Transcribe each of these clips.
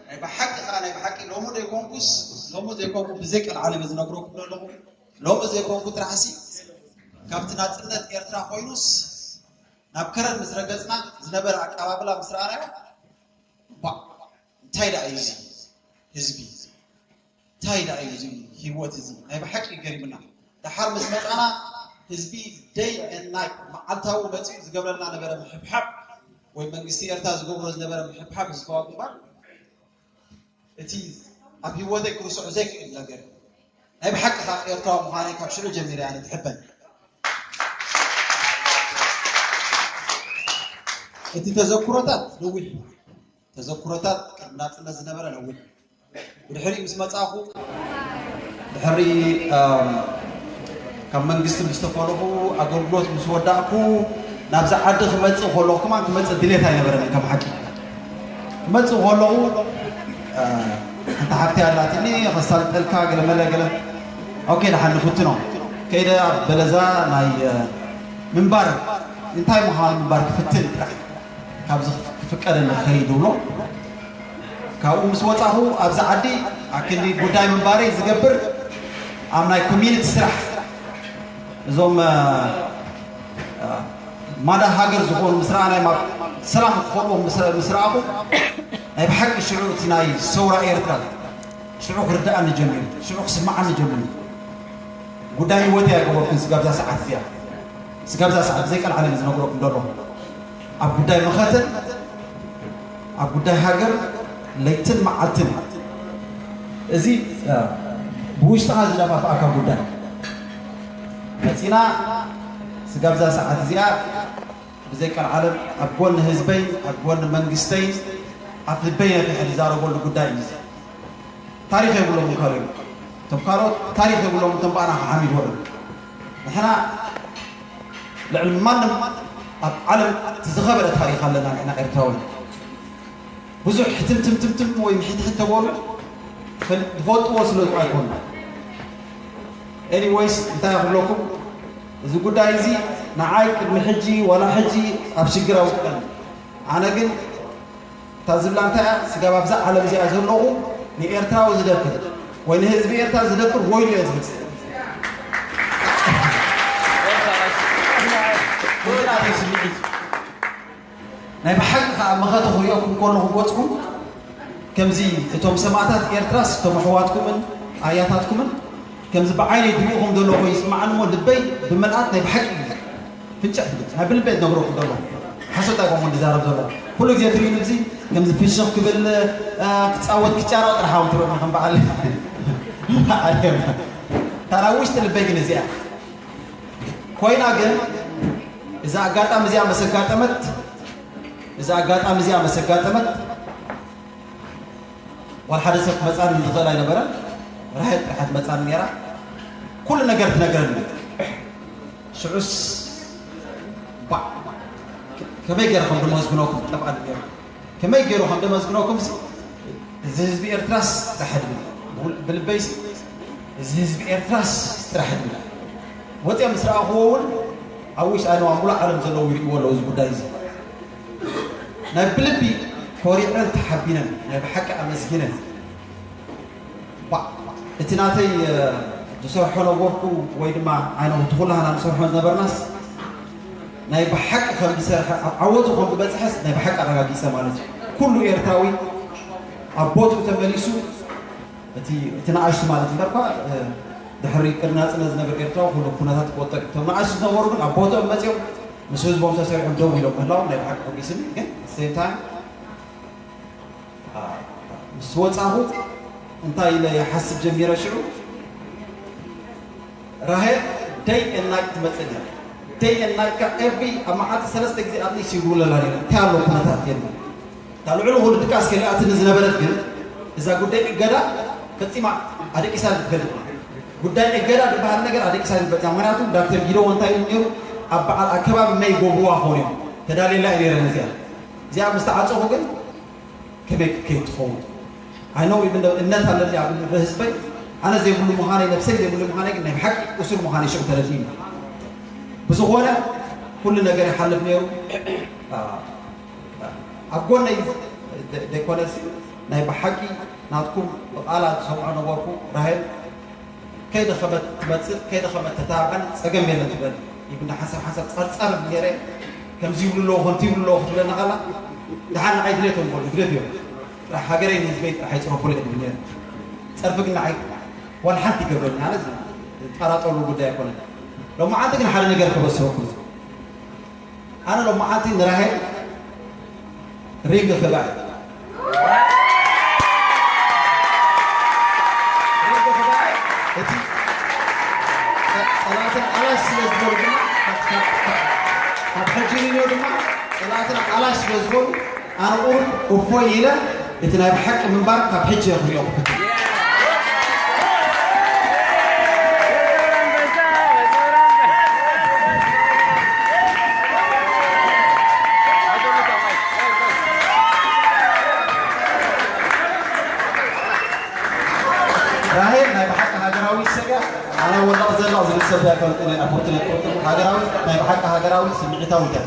ናይ ብሓቂ ከዓ ናይ ብሓቂ ሎሚ ዘይኮንኩስ ሎሚ ዘይኮንኩ ብዘይ ቀልዓለም ዝነግረኩም ዘለኹ ሎሚ ዘይኮንኩ ጥራሕሲ ካብቲ ናፅነት ኤርትራ ኮይኑስ ናብ ከረን ምስ ረገፅና ዝነበረ ኣቀባብላ ምስ ረኣናዮ እባ እንታይ ደኣ እዩ እዚ ህዝቢ እንታይ ደኣ እዩ እዚ ህይወት እዚ ናይ ብሓቂ ገሪምና ደሓር ምስ መፃና ህዝቢ day and night መዓልታዊ መፂኡ ዝገብረልና ነበረ ምሕብሓብ ወይ መንግስቲ ኤርትራ ዝገብሮ ዝነበረ ምሕብሓብ ህዝባዊ ግንባር እቲ ኣብ ህይወተይ ክርስዑ ዘይክእል ነገር ናይ ብሓቂ ካብ ኤርትራዊ ምዃነይ ካብ ሽዑ ጀሚረ ኣነ ትሕበን እቲ ተዘክሮታት ነዊሕ ተዘክሮታት ቅድሚ ናፅነት ዝነበረ ነዊሕ ብድሕሪኡ ምስ መፃኹ ድሕሪ ካብ መንግስቲ ምስ ተፈለኹ ኣገልግሎት ምስ ወዳእኩ ናብዚ ዓዲ ክመፅእ ከለኹ ከማን ክመፅእ ድሌት ኣይነበረን ከም ሓቂ ክመፅእ ከለኹ ሓንቲ ሓፍቲ ኣላትኒ ከሳልጠልካ ገለመለ ገለ ኦኬ ደሓን ንፍትኖ ከይደ ኣብ በለዛ ናይ ምንባር እንታይ ምዃኑ ምንባር ክፍትን ጥራሕ ካብዚ ክፍቀደኒ ክኸይድ ዝብሎ ካብኡ ምስ ወፃኹ ኣብዚ ዓዲ ኣክንዲ ጉዳይ ምንባረይ ዝገብር ኣብ ናይ ኮሚኒቲ ስራሕ እዞም ማዳ ሃገር ዝኾኑ ምስ ረኣናይ ሰላም ክኾኑ ምስ ረኣኹ ናይ ብሓቂ ሽዑ እቲ ናይ ሰውራ ኤርትራ ሽዑ ክርድኣኒ ጀሚሩ ሽዑ ክስምዓኒ ጀሚሩ ጉዳይ ህይወት እያ ገበርኩን ስጋብዛ ሰዓት እዚኣ ስጋብዛ ሰዓት ብዘይ ቀልዓለም ዝነግረኩም ዘሎ ኣብ ጉዳይ መኸተን ኣብ ጉዳይ ሃገር ለይትን መዓልትን እዚ ብውሽጥኻ ዝደፋፍኣካ ጉዳይ መፂና ስጋብዛ ሰዓት እዚኣ ብዘይ ቀልዓለም ኣብ ጎኒ ህዝበይ ኣብ ጎኒ መንግስተይ ኣብ ልበይ ነፊሐ ዝዛረበሉ ጉዳይ እዩ ታሪኽ የብሎም ካልኦም እቶም ካልኦት ታሪኽ የብሎም እቶም ብኣና ክሓሚድ ወሉ ንሕና ልዕሊ ማንም ኣብ ዓለም ዝኸበረ ታሪኽ ኣለና ንሕና ኤርትራውን ብዙሕ ሕትምትምትምትም ወይ ምሕትሕት ተበሉ ዝፈልጥዎ ስለ ዝኾኑ ኣይኮኑ ኤኒወይስ እንታይ ክብለኩም እዚ ጉዳይ እዚ ንዓይ ቅድሚ ሕጂ ዋላ ሕጂ ኣብ ሽግር ኣውቅዕን ኣነ ግን እታ ዝብላ እንታይ እያ ስጋብ ኣብዛ ዓለም እዚኣ ዘለኹ ንኤርትራዊ ዝደፍር ወይ ንህዝቢ ኤርትራ ዝደፍር ወይሉ እየ ዝብል ናይ ብሓቂ ከዓ መኸተ ክሪኦኩም ከለኹ ገፅኩም ከምዚ እቶም ሰማእታት ኤርትራስ እቶም ኣሕዋትኩምን ኣያታትኩምን ከምዚ ብዓይነይ ድሪእኹም ዘለኹ ይስማዓኒ እሞ ልበይ ብምልኣት ናይ ብሓቂ እዩ ፍንጭሕ ትብል ናይ ብልበይ ዝነግረኩም ዘሎ ሓሶት ኣይኮንኩን ዝዛረብ ዘሎ ኩሉ ግዜ ትርእዩ ንብዚ ከምዚ ፍሽኽ ክብል ክፃወት ክጫረቕ ጥራሕ እዮም ትርእኒ ከም በዓል ታራ ውሽጢ ልበይ ግን እዚኣ ኮይና ግን እዛ ኣጋጣሚ እዚኣ መሰጋጠመት እዛ ኣጋጣሚ እዚኣ መሰጋጠመት ዋል ሓደ ሰብ መፃኒ ዝኽእል ኣይነበረን ራሄል ጥራሕ መፃኒ ነራ ኩሉ ነገር ትነግረኒ ሽዑስ ባዕ ከመይ ገይረ ከም ደመዝግነኩም ጠብኣኒ ነሩ ከመይ ገይሩ ከም ደመዝግነኩም እዚ ህዝቢ ኤርትራስ ጥራሕ ድብል ብልበይስ እዚ ህዝቢ ኤርትራስ ጥራሕ ድብል ወፂኦም ምስ ረኣኽዎ እውን ኣብ ውሽ ኣነ ኣብ ሙሉእ ዓለም ዘለዉ ይርእዎ ኣለዉ እዚ ጉዳይ እዚ ናይ ብልቢ ኮሪዐን ተሓቢነን ናይ ብሓቂ ኣመስጊነን እቲ ናተይ ዝሰርሖ ነበርኩ ወይ ድማ ኣይነ እቲ ኩላህና ንሰርሖ ዝነበርናስ ናይ ብሓቂ ከም ዝሰርሐ ኣብ ዓወቱ ከም ዝበፅሐስ ናይ ብሓቂ ኣረጋጊፀ ማለት እዩ ኩሉ ኤርትራዊ ኣብ ቦትኡ ተመሊሱ እቲ እቲ ንኣሽቱ ማለት እምበርኳ ድሕሪ ቅድሚ ናፅነት ዝነበር ኤርትራዊ ኩሉ ኩነታት ክወጠቅ እቶም ንኣሽቱ ዝነበሩ ግን ኣብ ቦትኦም መፅኦም ምስ ህዝቦም ተሰሪዖም ደው ኢሎም ምህላዎም ናይ ብሓቂ ሕጒስኒ ግን ሴም ታይም ምስ ወፃኹ እንታይ ኢለ ይሓስብ ጀሚረ ሽዑ ራሄል ደይ ኤናይት ትመፅእ ነራ ደይ ኤናይት ካ ኤቭሪ ኣብ መዓልቲ ሰለስተ ግዜ ኣትሊስት ይጉብለላ ነረ እንታይ ኣሎ ኩነታት የለ እታ ልዕሊ ኩሉ ድቃስ ከሊኣትኒ ዝነበረት ግን እዛ ጉዳይ እገዳ ፈፂማ ኣደቂሳ ዝትፈልጥ ጉዳይ እገዳ ዝበሃል ነገር ኣደቂሳ ዝፈፂማ ምክንያቱ ዳክተር ጊደዎ እንታይ ኢሉ ነሩ ኣብ በዓል ኣከባቢ መይ ጎብርዋ ክኾኑ እዮም ተዳልየላ እዩ ነረ ነዚኣ እዚኣ ምስ ተዓፀኹ ግን ከመይ ክትከይድ ትኸውን ኣይ ነው ኢቭን እምነት ኣለኒ ኣብ ህዝበይ ኣነ ዘይብሉ ምዃነይ ነብሰይ ዘይብሉ ምዃነይ ግን ናይ ብሓቂ እሱር ምዃነይ ሽዑ ተረዲእኒ ብዝኾነ ኩሉ ነገር ይሓልፍ ነይሩ ኣብ ጎነይ ዘይኮነሲ ናይ ብሓቂ ናትኩም ብቓላ ዝሰምዖ ነበርኩ። ራሄል ከይደኸመት ትመፅእ፣ ከይደኸመት ተታብዐን፣ ፀገም የለን ትብለኒ። ይብና ሓንሳብ ሓንሳብ ፀርፀር ነይረ። ከምዚ ይብሉ ኣለዉ፣ ከምቲ ይብሉ ኣለዉ ክትብለና ከላ፣ ደሓን ንዓይ ድሌቶም በሉ፣ ድሌት እዮም። ጥራሕ ሃገረይ ንህዝበይ ጥራሕ ይፅረፉለይ ይብል ነይረ። ፀርፊ ግን ንዓይ ዋላ ሓንቲ ይገብረኒ፣ ኣነ ዝጠራጠሉ ጉዳይ ኣይኮነን። ሎማዓንቲ ግን ሓደ ነገር ከበስረኩም። ኣነ ሎማዓንቲ ንራሄል ሪንግ ክህባ እየ። ሪንግ ክህባ እየ። እቲ ጸላእትን ኣላሽ ስለ ዝበሉ ድማ፣ ካብ ሕጂ ንንዮ ድማ ጸላእትን ኣላሽ ስለ ዝበሉ፣ ኣነ ቁሩብ እፎይ ኢለ እቲ ናይ ብሓቂ ምንባር ካብ ሕጂ እየ ክሪኦ ክፍትን። ራሄል ናይ ብሓቂ ሃገራዊት ሰብ እያ። ኣነ ወላቕ ዘላቕ ዝብል ሰብ ኣይፈልጥን እየ፣ ኣይፈቱን ኣይፈቱን። ሃገራዊት፣ ናይ ብሓቂ ሃገራዊት ስምዒታዊት እያ።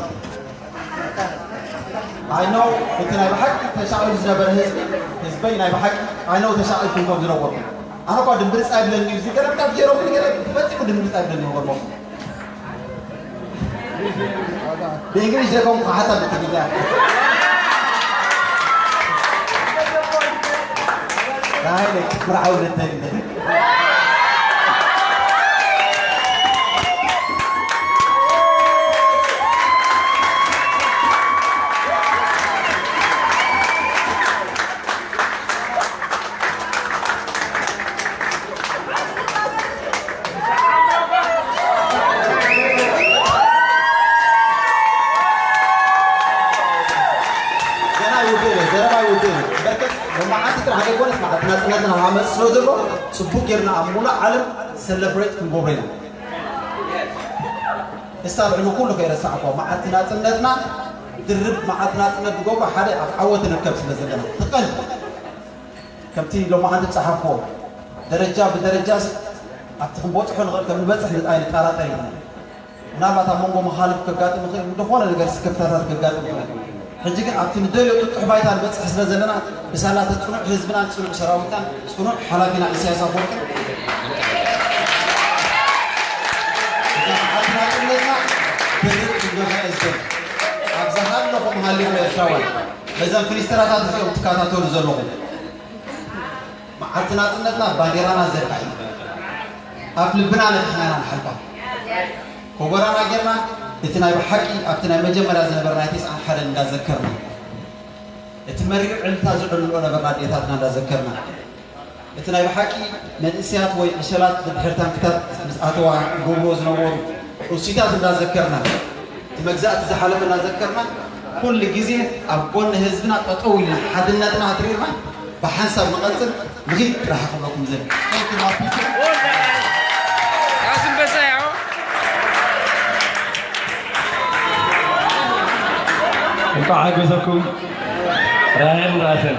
I know እቲ ናይ ብሓቂ ተሻቒሉ ዝነበረ ህዝቢ፣ ህዝበይ ናይ ብሓቂ I know ተሻቒልኩም ከም ዝነበርኩም። ኣነ እኳ ድምብርፅ ኣይብለኒ እዩ፣ እዚ ገለ ካብ ጌሮም ገለ ፈጺሙ ድምብርፅ ኣይብለኒ እዩ፣ ይገርመኩም። ብእንግሊሽ ዘይኮንኩ ሓሳብ ብትግርኛ። ራሄለይ፣ ክትምርዓው ልተይ። ገና ይውድእ እዩ፣ ዘረባ ይውድእ እዩ። በርከት መዓልቲ ጥራሕ ዘይኮነስ መዓልቲ ናጽነትና እናመጽእ ስለ ዘሎ፣ ጽቡቕ ጌርና ኣብ ሙሉእ ዓለም ሰለብሬት ክንገብሮ ኢና። ክሳብ ሕጂ ኩሉ ከይረሳዕኩዎ፣ መዓልቲ ናጽነትና ድርብ መዓልቲ ናጽነት ዝገብሮ ሓደ ኣብ ዓወት ንርከብ ስለ ዘለና። ትቐል ከምቲ ሎማዓንቲ ዝጸሓፍኩዎ ደረጃ ብደረጃስ ኣብቲ ክንበጽሖ ንኽእል ከም ንበጽሕ ንጣ-፣ ኣይንጠራጠር ኢና። ምናልባት ኣብ መንጎ መኻልፍ ከጋጥም ይኽእል፣ ዝኾነ ነገር ስክፍታታት ከጋጥም ይኽእል። ሕጂ ግን ኣብቲ ንደልዮ ጥጡሕ ባይታ ንበጽሕ ስለ ዘለና፣ ብሳላ እቲ ጽኑዕ ህዝብናን ጽኑዕ ሰራዊትናን ጽኑዕ ሓላፊና ኢሳያስ ኣፈወርቅን እታ መዓልቲ ናጽነትና ድርብ ክንገብራ እየ ዝደሊ። ኣብ ዝሃለኹም ሃሊኹም ኤርትራውያን፣ ነዘን ፍሊስተራታት እዚኦም ትከታተሉ ዘለኹም፣ መዓልቲ ናጽነትና ባንዴራና ዘርጋ እዩ። ኣብ ልብና ነቲሕና ኢና ንሓልፋ። ኮቦራና ጌርና፣ እቲ ናይ ብሓቂ ኣብቲ ናይ መጀመርያ ዝነበረ ናይ ተስዓን ሓደን እንዳዘከርና፣ እቲ መሪር ዕልልታ ዝዕልልኦ ነበርና ኣዴታትና እንዳዘከርና፣ እቲ ናይ ብሓቂ መንእሰያት ወይ ዕሸላት ድሕሪ ታንክታት ምስ ኣተዋ ይገብርዎ ዝነበሩ ርእሲታት እንዳዘከርና፣ እቲ መግዛእቲ ዝሓለፈ እንዳዘከርና፣ ኩሉ ግዜ ኣብ ጎኒ ህዝብና ጠጠው ኢልና ሓድነትና ኣትሪርና ብሓንሳብ ንቐጽል። ንኺድ ጥራሕ ክብለኩም ዘብል። Thank you, my people. ራስን በዛ ያው እንኳዕ ሓጎሰኩም ራሄል ራሰን።